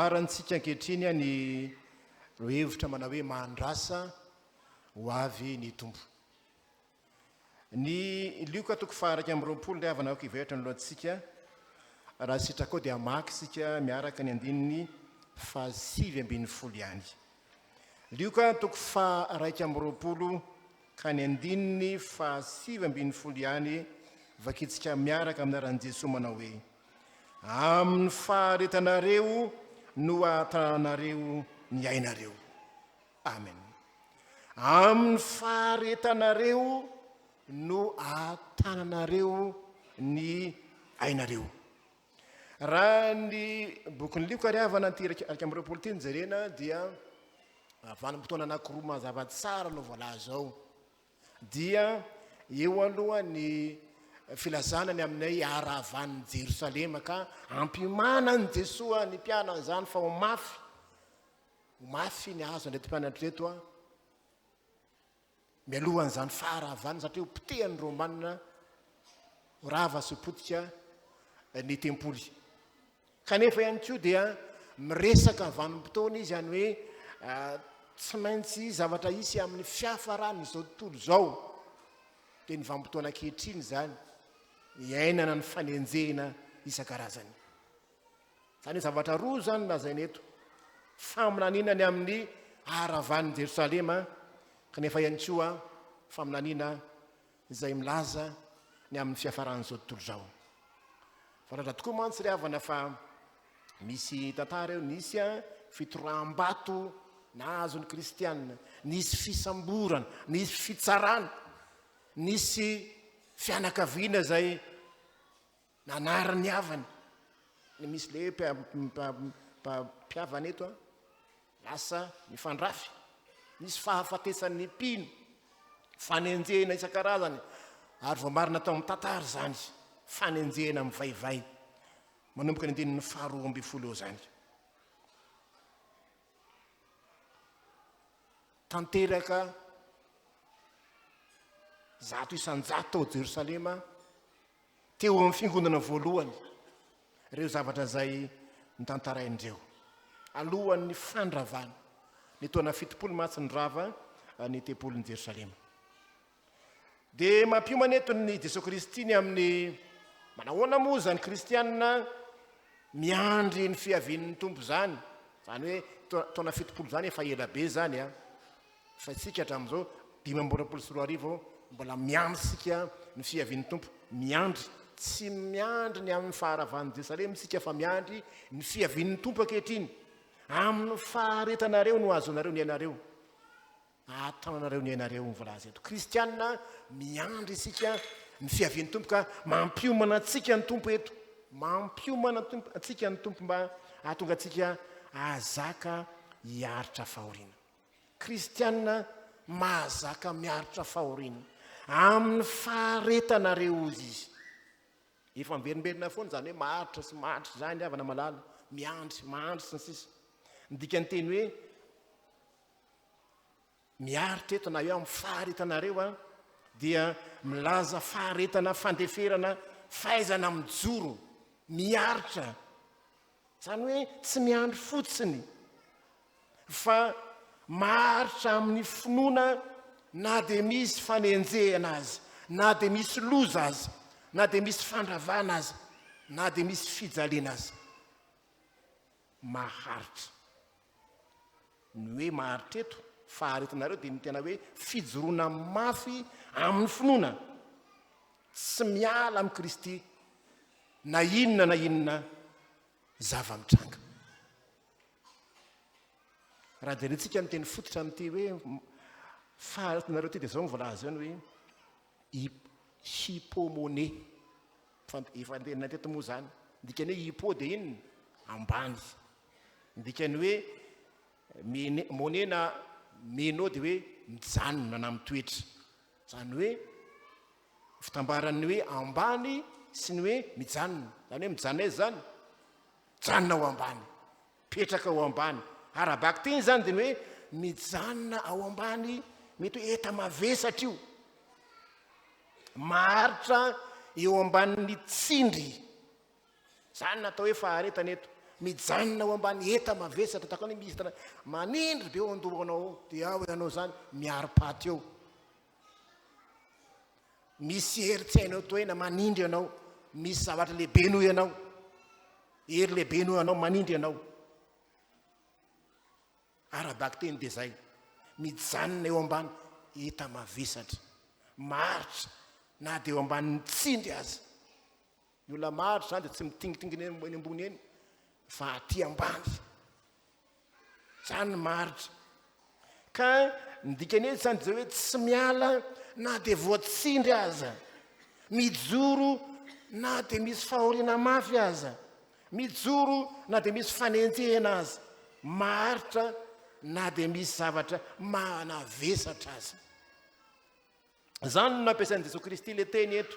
Hofarantsika ankehitriny ny hevitra manao hoe mahandrasa ho avy ny Tompo. Ny Lioka toko faha-21 ry havana aoka hiveritra ny lohantsika. Raha sitrakao dia hamaky isika miaraka ny andininy faha-19 ihany. Lioka toko faha-21 ka ny andininy faha-19 ihany vakintsika miaraka amin'ny anaran'i Jesoa manao hoe Amin'ny faharetanareo no ahatananareo ny ainareo. Amen. Amin'ny faharetanareo no ahatananareo ny ainareo. Raha ny bokin'ny Lioka ry havana ity 21 ity no jerena dia vanim-potoana anankiroa mazava tsara no voalaza ao. Dia eo aloha ny filazana ny amin'ny haharavan'i Jerosalema ka ampimanan'i Jesoa ny mpianany izany fa ho mafy Ho mafy ny hahazo an'ireto mpianatra ireto an, mialohan'izany faharavana satria ho potehan'ny Romana, ho rava sy ho potika ny tempoly. Kanefa ihany koa dia miresaka vanim-potoana izy any hoe tsy maintsy zavatra hisy amin'ny fiafaran'izao tontolo izao. Dia ny vanim-potoana ankehitriny izany, iainana ny fanenjehina isan-karazany. Izany hoe zavatra roa izany lazaina eto, faminaniana ny amin'ny haharavan'i Jerosalema, kanefa ihany koa faminaniana izay milaza ny amin'ny fiafaran'izao tontolo izao. Fantatra tokoa mantsy ry havana fa misy tantara eo, nisy fitoraham-bato nahazo ny kristianina, nisy fisamborana, nisy fitsarana, nisy fianakaviana izay Nanary ny havany. Ny misy le mpihavana eto an, lasa mifandrafy. Nisy fahafatesan'ny mpino, fanenjehina isan-karazany, ary voamarina tao amin'ny tantara izany, fanenjehina mivaivay. Manomboka ny andininy faharoa ambin'ny folo eo izany. Tanteraka 100% tao Jerosalema Teo amin'ny fiangonana voalohany ireo zavatra izay notantarainy ireo. Alohan'ny fandravana, ny taona 70 mantsy nirava ny tempolin'i Jerosalema. Dia mampiomana eto ny Jesoa Kristy ny amin'ny manahoana moa izany kristianina miandry ny fiavian'ny Tompo izany. Izany hoe taona 70 izany efa ela be izany a. Fa isika hatramin'izao 2025 mbola miandry isika ny fiavian'ny Tompo, miandry, tsy miandry ny amin'ny faharavan'i Jerosalema isika fa miandry ny fiavian'ny Tompo ankehitriny. Amin'ny faharetanareo no ahazoanareo ny ainareo. Ahatananareo ny ainareo ny voalaza eto. Kristianina miandry isika ny fiavian'ny Tompo ka mampiomana antsika ny Tompo eto. Mampiomana antsika ny Tompo mba hahatonga antsika hahazaka hiaritra fahoriana. Kristiana mahazaka miaritra fahoriana amin'ny faharetanareo hozy izy. Efa miverimberina foana izany hoe maharitra sy maharitra izany havana malala, miandry, mahandry sy ny sisa. Ny dikan'ny teny hoe miaritra eto na hoe amin'ny faharetanareo a dia milaza faharetana, fandeferana, fahaizana mijoro, miaritra. Izany hoe tsy miandry fotsiny fa maharitra amin'ny finoana na dia misy fanenjehana aza, na dia misy loza aza, na dia misy fandravana aza, na dia misy fijaliana aza. Maharitra. Ny hoe maharitra eto, faharetanareo dia ny tena hoe fijoroana mafy amin'ny finoana, tsy miala amin'i Kristy na inona na inona zava-mitranga. Raha jerentsika ny teny fototra amin'ity hoe faharetanareo ity dia izao no voalaza eo ny hoe hypomone. Efa ntenina teto moa izany. Ny dikan'ny hoe hypo dia inona? Ambany. Ny dikan'ny hoe mene, mone na meno dia hoe mijanona na mitoetra. Izany hoe fitambaran'ny hoe ambany sy ny hoe mijanona. Izany hoe mijanona aiza izany? Mijanona ao ambany. Mipetraka ao ambany. Ara-bakiteny izany dia ny hoe mijanona ao ambany, mety hoe enta-mavesatra io. Maharitra eo ambanin'ny tsindry. Izany no atao hoe faharetana eto. Mijanona ao ambany enta-mavesatra, tahaka ny hoe misy entana manindry be ao an-dohanao ao, dia ao ianao izany miari-paty eo. Misy hery tsy hainao tohena manindry anao, misy zavatra lehibe noho ianao, hery lehibe noho ianao manindry anao. Ara-bakiteny dia izay, mijanona eo ambany enta-mavesatra, maharitra na dia eo ambanin'ny tsindry aza. Ny olona maharitra izany dia tsy mitingitingina eny ambony eny fa aty ambany. Izany ny maharitra. Ka ny dikany eto izany dia hoe tsy miala na dia voatsindry aza. Mijoro na dia misy fahoriana mafy aza. Mijoro na dia misy fanenjehana aza. Maharitra na dia misy zavatra manavesatra aza. Izany no nampiasain'i Jesoa Kristy ilay teny eto.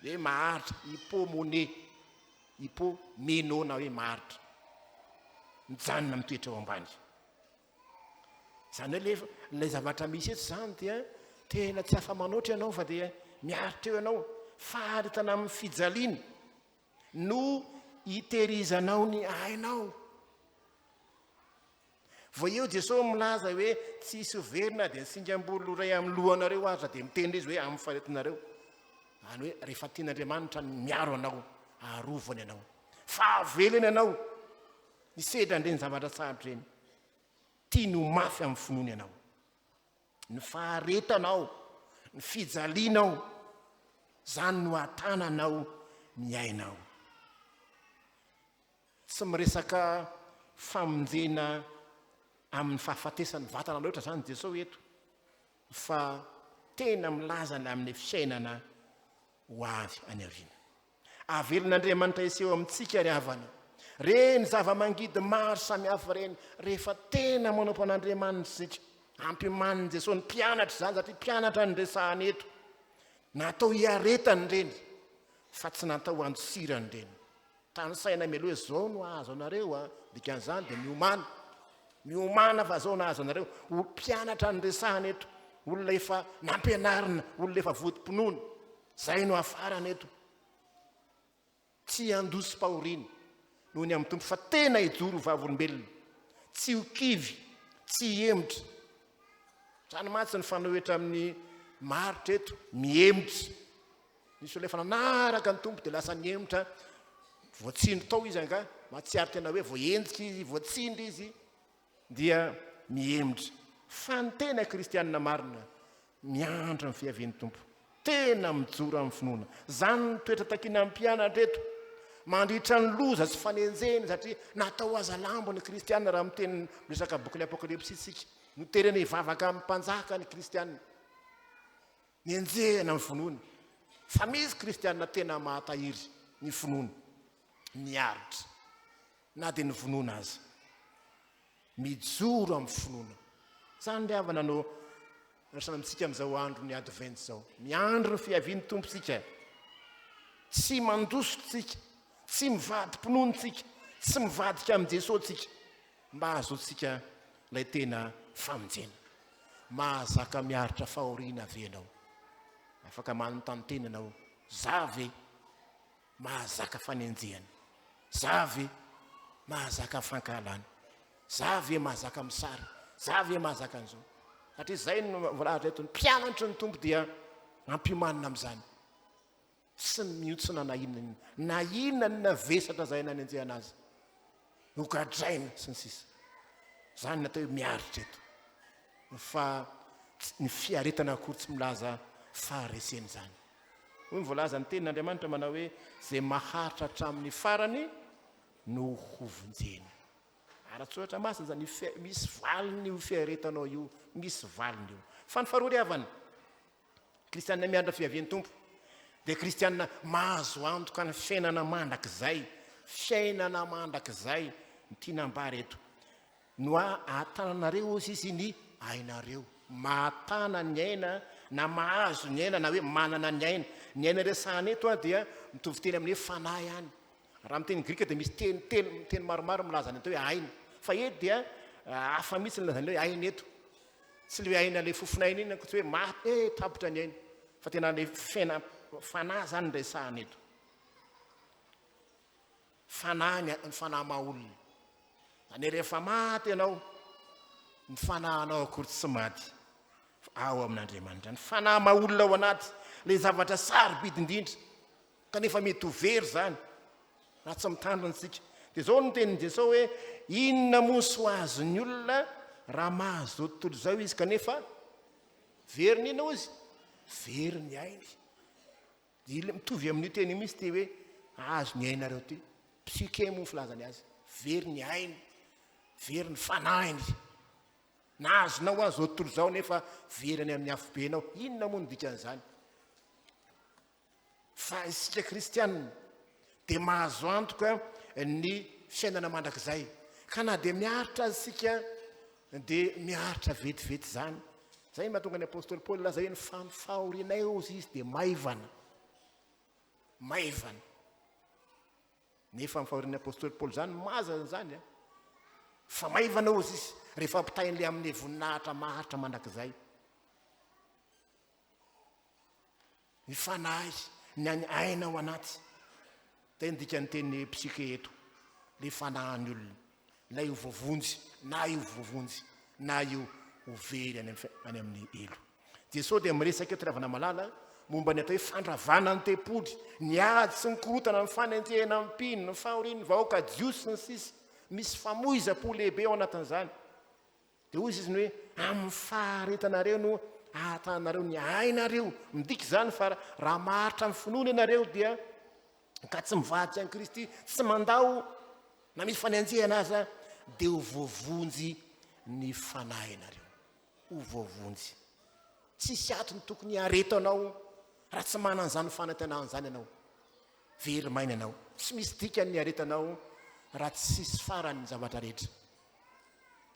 Hoe maharitra, hypomone, hypomeno na hoe maharitra. Mijanona mitoetra eo ambany. Izany hoe ilay ilay zavatra misy eto izany dia tena tsy afa-manoatra ianao fa dia miaritra eo ianao. Faharetana amin'ny fijaliana no hitehirizanao ny ainao. Vao eo Jesosy milaza hoe tsy hisy ho very na dia ny singam-bolo iray amin'ny lohanareo aza dia miteny izy hoe amin'ny faretinareo. Izany hoe rehefa tian'Andriamanitra ny miaro anao, arovany anao. Fahavelony anao hisedra an'ireny zavatra sarotra ireny. Tiany ho mafy amin'ny finoana ianao. Ny faharetanao, ny fijalianao, izany no hatananao ny ainao. Tsy miresaka famonjena amin'ny fahafatesan'ny vatana loatra izany Jesosy eto fa tena milaza ny amin'ny fiainana ho avy any aoriana. Avelin'Andriamanitra hiseho amintsika ry havana ireny zava-mangidy maro samihafa ireny rehefa tena manompo an'Andriamanitra isika. Ampiomanin'i Jesosy ny mpianatra izany satria mpianatra no resahana eto. Natao hiaretany ireny fa tsy natao handosirany ireny. Tanisaina mialoha hoe zao no hahazo anareo a, dikan'izany dia miomàna, miomàna fa zao no hahazo anareo. Ho mpianatra no resahana eto, olona efa nampianarina, olona efa vodim-pinoana, zay no hafarana eto. Tsy handosi-pahoriana noho ny amin'ny Tompo fa tena hijoro ho vavolombelona, tsy ho kivy, tsy hihemotra. Izany mantsy ny fanohitra amin'ny maritra eto, mihemotra. Nisy olona efa nanaraka ny Tompo dia lasa nihemotra, voatsindry tao izy angaha, mahatsiaro tena hoe voahenjika izy, voatsindry izy, dia mihemotra. Fa ny tena kristianina marina, miandry ny fiavian'ny Tompo, tena mijoro amin'ny finoana. Izany no toetra takiana amin'ny mpianatra eto, mandritra ny loza sy fanenjehina, satria natao hazalambo ny kristianina raha miteny miresaka bokin'ny Apokalypsy isika. Noterena hivavaka amin'ny mpanjaka ny kristianina. Nenjehina ny finoany. Fa misy kristiana tena mahatahiry ny finoany, miaritra na dia novonoina aza. Mijoro amin'ny finoana. Izany ry havana no andrasana amintsika amin'izao andron'ny Advent izao. Miandry ny fiavian'ny Tompo isika. Tsy mandositra isika, tsy mivadi-pinoana isika, tsy mivadika amin'i Jesosy isika mba hahazoantsika ilay tena famonjena. Mahazaka miaritra fahoriana ve ianao? Afaka manontany tena ianao, Za ve mahazaka fanenjehana? Za ve mahazaka fankahalana? Za ve mahazaka misary? Za ve mahazaka an'izao? Satria izay no voalahatra eto, ny mpianatry ny Tompo dia ampiomanina amin'izany. Tsy mihontsona na inona inona, na inona inona vesatra izay nanenjehana azy, nogadraina sy ny sisa. Izany no atao hoe miaritra eto. Fa ny fiaretana akory tsy milaza faharesena izany. Hoy ny voalazan'ny tenin'Andriamanitra manao hoe izay maharitra hatramin'ny farany no hovonjena. Ara-tsoratra masina izany, misy valiny io fiaretanao io, misy valiny io. Fa ny faharoa ry havana, Kristianina miandry ny fiavian'ny Tompo dia kristianina mahazo antoka ny fiainana mandrakizay, fiainana mandrakizay no tiana ambara eto. No ahatananareo hozy izy ny ainareo. Mahatana ny aina na mahazo ny aina na hoe manana ny aina. Ny aina resahana eto dia mitovy teny amin'ny hoe fanahy ihany. Raha amin'ny teny grika dia misy teny telo, teny maromaro milaza ny atao hoe aina. Fa eto dia hafa mihitsy ny ilazana hoe aina eto. Tsy le aina le fofon'aina iny akory tsy hoe maty eh tapitra ny aina fa tena le fiaina fanahy zany no resahana eto. Fanahy ny ny fanahy maha olona. Izany hoe rehefa maty ianao, ny fanahinao akory tsy maty fa ao amin'Andriamanitra. Ny fanahy maha olona ao anaty, ilay zavatra sarobidy indrindra, kanefa mety ho very izany raha tsy mitandrina isika. Dia izao no tenin'i Jesosy hoe, inona moa ny soa azon'ny olona raha mahazo izao tontolo izao izy kanefa very ny inona hozy? Very ny ainy. Dia mitovy amin'io teny io mihitsy ity hoe azo ny ainareo ity. Psyché moa ny filazany azy. Very ny ainy, very ny fanahiny. Na azonao aza izao tontolo izao nefa very any amin'ny afobe ianao. Inona moa no dikan'izany? Fa isika kristianina dia mahazo antoka ny fiainana mandrakizay. Ka na dia miaritra aza isika dia miaritra vetivety izany. Izay no mahatonga ny apostoly Paoly nilaza hoe ny fahorianay hozy izy dia maivana. Maivana. Nefa ny fahorian'ny apostoly Paoly izany mazana izany a. Fa maivana hozy izy rehefa ampitain'ilay amin'ny voninahitra maharitra mandrakizay. Ny fanahy, ny any aina ao anaty. Zay ny dikan'ny teny psyche eto. Le fanahin'ny olona. Ilay ho voavonjy, na io voavonjy, na io ho very any any amin'ny helo. Jesosy dia miresaka eto ry havana malala momba ny atao hoe fandravana ny tempoly, ny ady sy ny korotana, ny fanenjehana ny mpino, ny fahorian'ny vahoaka jiosy sy ny sisa. Misy famoizam-po lehibe ao anatin'izany. Dia hoy izy ny hoe, Amin'ny faharetanareo no ahatananareo ny ainareo. Midika izany fa raha maharitra amin'ny finoana ianareo dia ka tsy mivadika an'i Kristy, tsy mandao na misy fanenjehana aza, dia ho voavonjy ny fanahinareo. Ho voavonjy. Tsisy antony tokony hiaretanao raha tsy manana izany fanantenana izany ianao. Very maina ianao. Tsy misy dikany ny hiaretanao raha tsisy farany ny zavatra rehetra.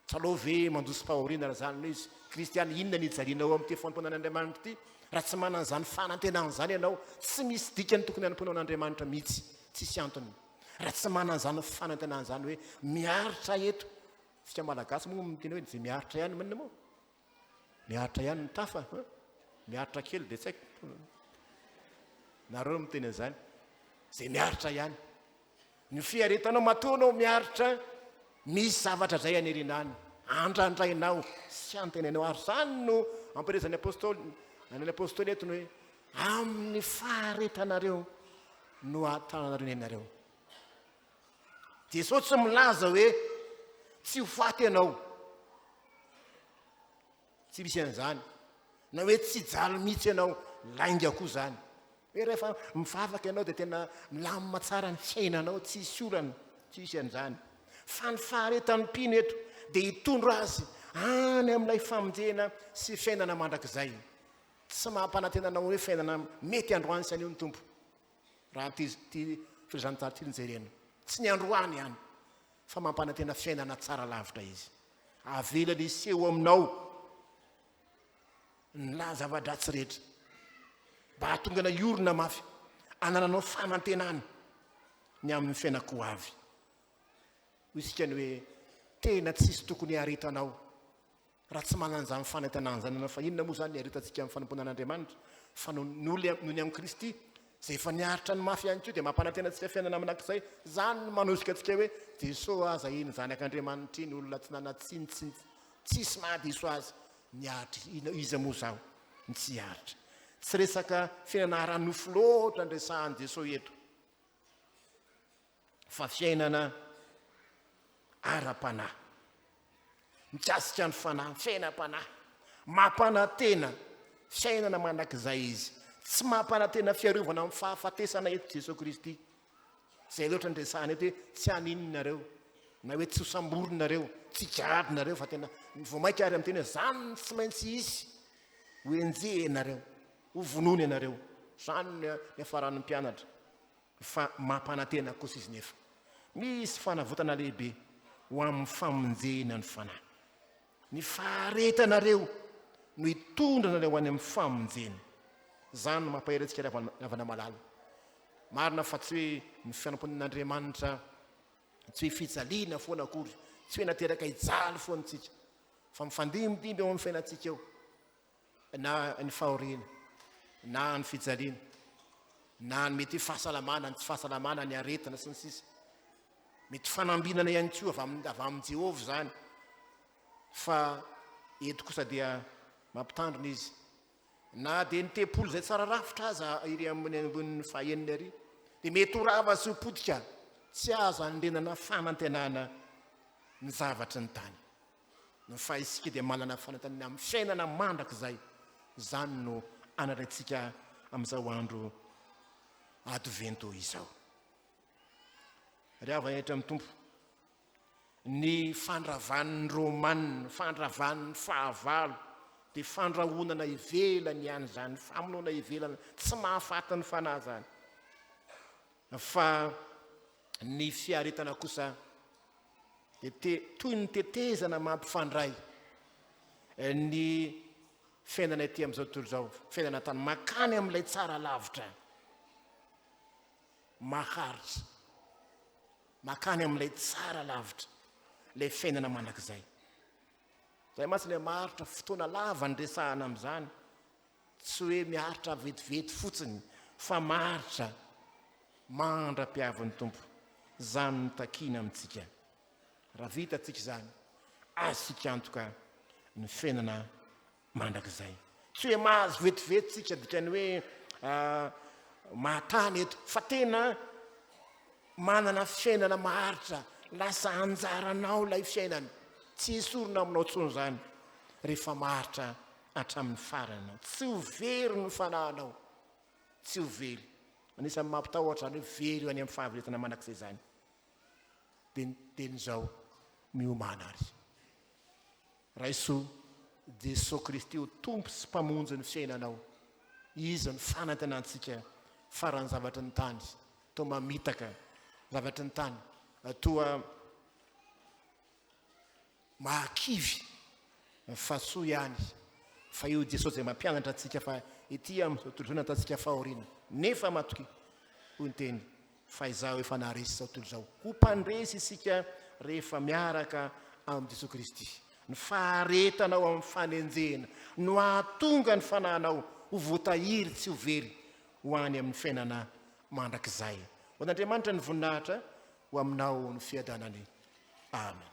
Tsy aleo ve mandosi-pahoriana raha izany no izy? Kristiana, inona ny ijalianao amin'ity fanompoana an'Andriamanitra ity? Raha tsy manana izany fanantenana izany ianao, tsy misy dikany tokony hanompoanao an'Andriamanitra mihitsy, tsisy antony. Raha tsy manana izany fanantenana izany hoe miaritra eto, isika Malagasy moa miteny hoe izay miaritra ihany maninona moa? Miaritra ihany ny tafa, hein? Miaritra kely dia tsy haiko. Nareo no miteny an'izany. Izay miaritra ihany. Ny fiaretanao matoa anao miaritra, misy zavatra izay aniriana any, andrandrainao sy antenainao. Ary izany no ampielezan'ny apostoly, an'ny apostoly eto ny hoe amin'ny faharetanareo no ahatananareo ny ainareo. Jesosy tsy milaza hoe tsy ho faty ianao. Tsy misy an'izany. Na hoe tsy hijaly mihitsy ianao, lainga koa izany. Hoe rehefa mivavaka ianao dia tena milamina tsara ny fiainanao, tsy hisy olana, tsy hisy an'izany. Fa ny faharetan'ny mpino eto dia hitondra azy any amin'ilay famonjena sy fiainana mandrakizay. Tsy mampanantena anao hoe fiainana mety androany sy anio ny Tompo. Raha ity ity filazantsara ity no jerena. Tsy ny androany ihany fa mampanantena fiainana tsara lavitra izy. Avelany hiseho aminao ny lahy zava-dratsy rehetra mba hahatonga anao hiorina mafy, hanananao fanantenana ny amin'ny fiainan-ko avy. Hoy isika ny hoe tena tsisy tokony hiaretanao Raha tsy manana izany fanantenana izany ianao, fa inona moa izany ny hiaretantsika amin'ny fanompoana an'Andriamanitra? Fa noho ny olona noho ny amin'i Kristy, izay efa niaritra ny mafy ihany koa, dia mampanantena antsika fiainana mandrakizay. Izany no manosika antsika hoe, Jesoa aza iny Zanak'Andriamanitra iny, olona tsy nanan-tsiny, tsy tsisy mahadiso azy, niaritra izy. Inona, iza moa izaho no tsy hiaritra? Tsy resaka fiainana ara-nofo loatra no resahan'i Jesoa eto. fa fiainana ara-panahy. Mikasika ny fanahy, fiainam-panahy. Mampanantena fiainana mandrakizay izy. Tsy mampanantena fiarovana amin'ny fahafatesana eto Jesoa Kristy. Izay loatra ny resahana eto hoe tsy haninona nareo, na hoe tsy ho samborinareo, tsy higadonareo, fa tena vao mainka ary amin'ny teny hoe zany no tsy maintsy hisy, ho enjehinareo, ho vonoina ianareo. Izany no niafaran'ny mpianatra. Fa mampanantena kosa izy nefa misy fanavotana lehibe ho amin'ny famonjena ny fanahy. Ny faharetanareo no hitondra anareo ho any amin'ny famonjena. Izany no mampahery antsika ry havana malala. Marina fa tsy hoe ny fanompoan'Andriamanitra tsy hoe fijaliana foana akory, tsy hoe nateraka hijaly foana isika, fa mifandimbidimby eo amin'ny fiainantsika eo. na ny fahoriana, na ny fijaliana, na ny mety hoe fahasalamana, ny tsy fahasalamana, ny aretina sy ny sisa. Mety fanambinana ihany koa avy amin'ny avy amin'i Jehovah izany. Fa eto kosa dia mampitandrina izy. Na dia ny tempoly izay tsara rafitra aza ery amin'ny ambonin'ny fahenina ery dia mety ho rava sy ho potika. Tsy azo anorenana fanantenana ny zavatry ny tany. Fa isika dia manana fanantenana amin'ny fiainana mandrakizay. Izany no anaraintsika amin'izao andro Advento izao. Ry havana eto amin'ny Tompo, ny fandravan'ny Romana, fandravan'ny fahavalo, dia fandrahonana ivelany ihany izany, famonoana ivelany, tsy mahafaty ny fanahy izany. Fa ny fiaretana kosa dia te, toy ny tetezana mampifandray ny fiainana ety amin'izao tontolo izao, fiainana tany, makany amin'ilay tsara lavitra. Maharitra. Makany amin'ilay tsara lavitra, ilay fiainana mandrakizay. Izay mantsy ilay maharitra fotoana lava ny resahana amin'izany. Tsy hoe miaritra vetivety fotsiny fa maharitra mandra-piavin'ny Tompo. Izany no takiana amintsika. Raha vitantsika izany, azontsika antoka ny fiainana mandrakizay. Tsy hoe mahazo vetivety tsika dikany hoe mahatany eto fa tena manana fiainana maharitra, lasa anjaranao ilay fiainana. Tsy esorina aminao intsony izany rehefa maharitra hatramin'ny farany ianao. Tsy ho very ny fanahinao. Tsy ho very. Anisan'ny mampitahotra izany hoe very any amin'ny fahaverezana mandrakizay izany. Dia ny teny izao, miomàna ary. Raiso Jesoa Kristy ho Tompo sy Mpamonjy ny fiainanao. Izy no fanantenantsika fa raha ny zavatry ny tany toa mamitaka, zavatry ny tany toa mahakivy fa soa ihany fa io Jesoa izay mampianatra antsika fa ety amin'izao tontolo izao no ahitantsika fahoriana nefa matokia hoy ny teny Fa izaho efa naharesy izao tontolo izao. Ho mpandresy isika rehefa miaraka amin'i Jesoa Kristy. Ny faharetanao amin'ny fanenjehana no hahatonga ny fanahinao ho voatahiry tsy ho very ho any amin'ny fiainana mandrakizay. Ho an'Andriamanitra ny voninahitra, ho aminao ny fiadanany. Amen.